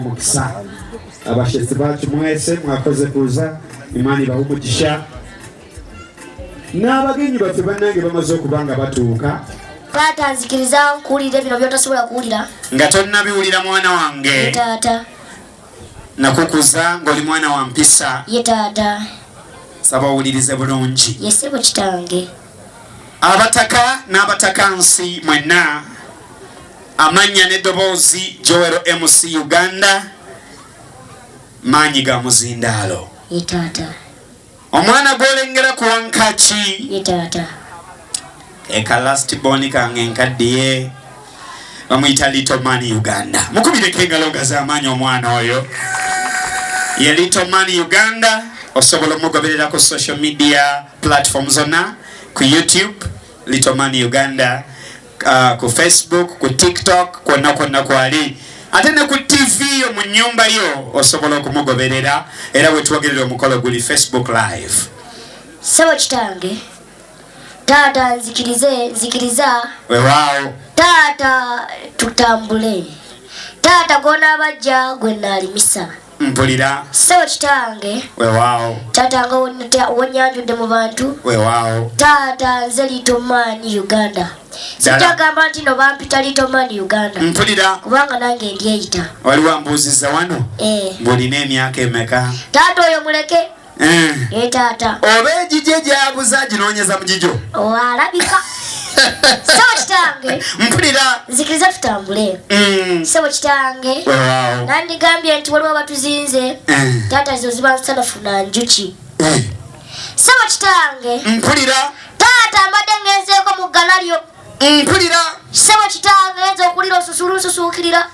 Omukisa abashesi bacu mwese mwakoze kuza, Imana ibahe umugisha. N'abagenyi baffe bannange bamaze okuba nga batuuka. Taata, nzikiriza nkuwulire bino by'otasobola kuwulira. Nga tonnabiwulira, mwana wange. Ye taata. Nakukuza ng'oli mwana wa mpisa. Ye taata. Saba owulirize bulungi. Ye ssebo kitange. Abataka n'abatakansi mwenna, amannya n'eddoboozi Joel MC Uganda, maanyi ga muzindaalo. Ye taata. Omwana gw'olengera ku wankaki Ye taata. Eka last born kange nkaddiye, bamuyita Little Man Uganda. Mukubireko engalo nga z'amaanyi omwana oyo. Ye Little Man Uganda, osobola omugoberera ku social media platform zonna, ku YouTube Little Man Uganda, ku Facebook, ku TikTok, kwonna kwonna kwali, ate ne ku TV yo mu nnyumba yo osobola okumugoberera. Era bwe twogerera omukolo guli Facebook Live. Ssebo kitange. Taata, nzikirize, nzikiriza. Weewaawo. Taata, tutambule. Taata, gw'onaabajja gwe naalimisa. Mpulira. Ssebo kitange. Weewaawo. Taata, nga wonnyanjudde mu bantu. Weewaawo. Taata, nze Little Man Uganda. Sijagamba nti no bampita Little Man Uganda. Mpulira. Kubanga nange ndyeyita. Waliwo ambuuzizza wano Eh. ng'olina emyaka emeka? Taata, oyo muleke. Eh. Ye taata. Oba egigye gyabuze aginoonyeza mu gigyo. Alabika. Ssebo kitange. Mpulira. Nzikiriza tutambule. Ssebo kitange. Weewaawo. Nandigambye nti waliwo abatuzinze. Eh. Taata, zo ziba nsanafu na njuki. Eh. Ssebo kitange. Mpulira. Taata, mbadde ngenzeeko mu ggana lyo. Mpulira. Ssebo kitange, nza okulira osusulu nsusuukirira.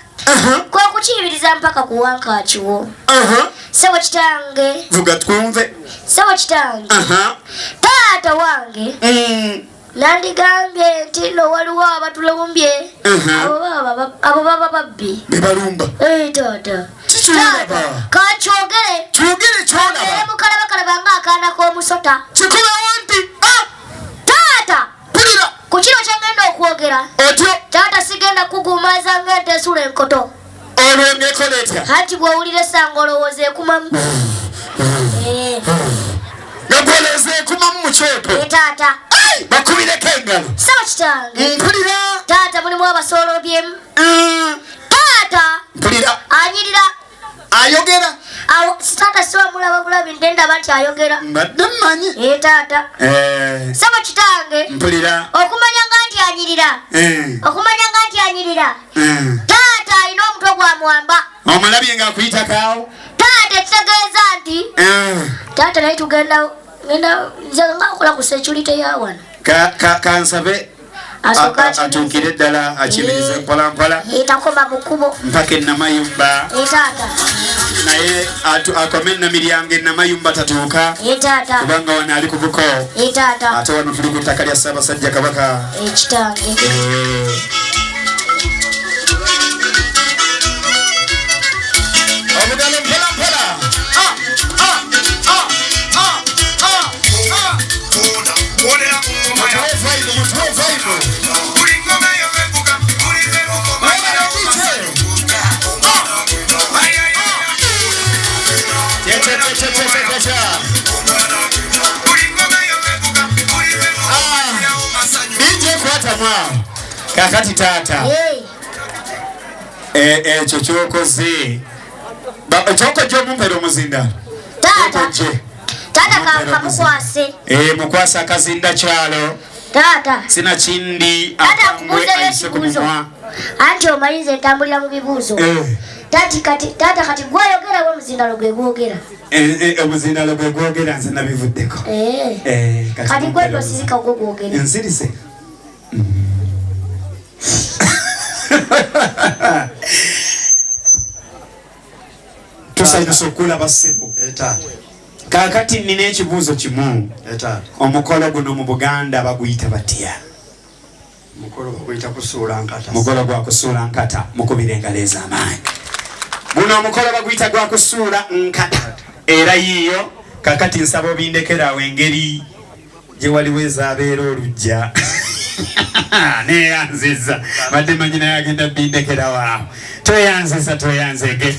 Kwe kukiyibiriza mpaka ku wankakiwo. Ssebo kitange. Vuga twumve. Ssebo kitange. Taata wange. Nandigambye nti no waliwo abatulumbye. Abo baba babbi. Bebalumba. Eh, taata. Kikyolaba. Taata, kankyogere. Kyogere kyolaba. Era mukalabakalaba ng'akaana k'omusota. Kikubewo nti ah! Taata, Mpulira. ku kino kyengenda okwogera, Otyo. taata, sigenda kugumaza ng'ente esula enkoto. Olwo ng'ekola etya? Anti bw'owulira essanga olowooza ekumamu. Eh, Nga gwolowooza ekumamu mu kyoto. Eh, taata. Ai, bakubireko engalo. Ssebo kitange. Mpulira. Taata, mulimu abasoolobyemu. Taata, Mpulira. anyirira. Ayogera. Awo taata siwamulaba bulabi, nte ndaba nti ayogera. Mbadde mmanyi. Eh, taata. Eh, Ssebo kitange, mpulira. okumanya nga nti anyirira, okumanya nga nti anyirira, taata alina omutwe gwa mwamba. Omulabye ng'akuyitako awo. Taata, ekitegeeza nti taata naye tugenda ngenda nze nga nkola ku security ya wano. Kansabe Asooka atuukire ddala akimirize mpola mpola. Eh, takoma mu kkubo. Mpaka enamayumba. Eh, taata. Naye akome enamiryango, enamayumba tatuuka. Eh, taata. Kubanga wano ali ku buko. Eh, taata. Ate wano tuli ku ttaka lya Ssaabasajja Kabaka. Eh, kitange. Eh. Obugalo mpola mpola. Ah, ah, ah, ah, ah, ah. Mutuwe vibe, mutuwe vibe. Webale DJ. Che, che, che, che, che, che, che. Ah, DJ kwata mwawo. Kakati taata. Hey. Ekyo kyokoze, kyokojja omumpera omuzindaalo. Taata. Kyokojje. Taata, Omumpera. kamukwase. Eh, mukwasa akazinda kyalo. Taata. Sinakindi Taata, akangwe nkubuuzeyo ayise ku ekibuuzo. mumwa. Anti omanyi nze ntambulira mu bibuuzo. Eh. Taati kati, taata, kati gwayogera we omuzindalo gwe gwogera. Eh, eh, omuzindalo gwe gwogera, nze nabivuddeko. Eh. Eh, kati gwe mumpera tosirika, gwo gwogera. Nsirise. Tusanyusa okulaba, ssebo. Eh, taata. Kaakati nina ekibuuzo kimu. Eh, taata. Omukolo guno mu Buganda baguyita batya? Mukolo baguyita kusuula nkata. Mukolo gwa kusuula nkata. Mukubira engalo ez'amaanyi. Guno omukolo baguyita gwa kusuula nkata. Era yiiyo kakati nsaba obindekeraawo engeri gye waliwo ezaabeera olujja neyanziza, badde manyi naye agenda bindekerawo awo. Tweyanziza, tweyanzege.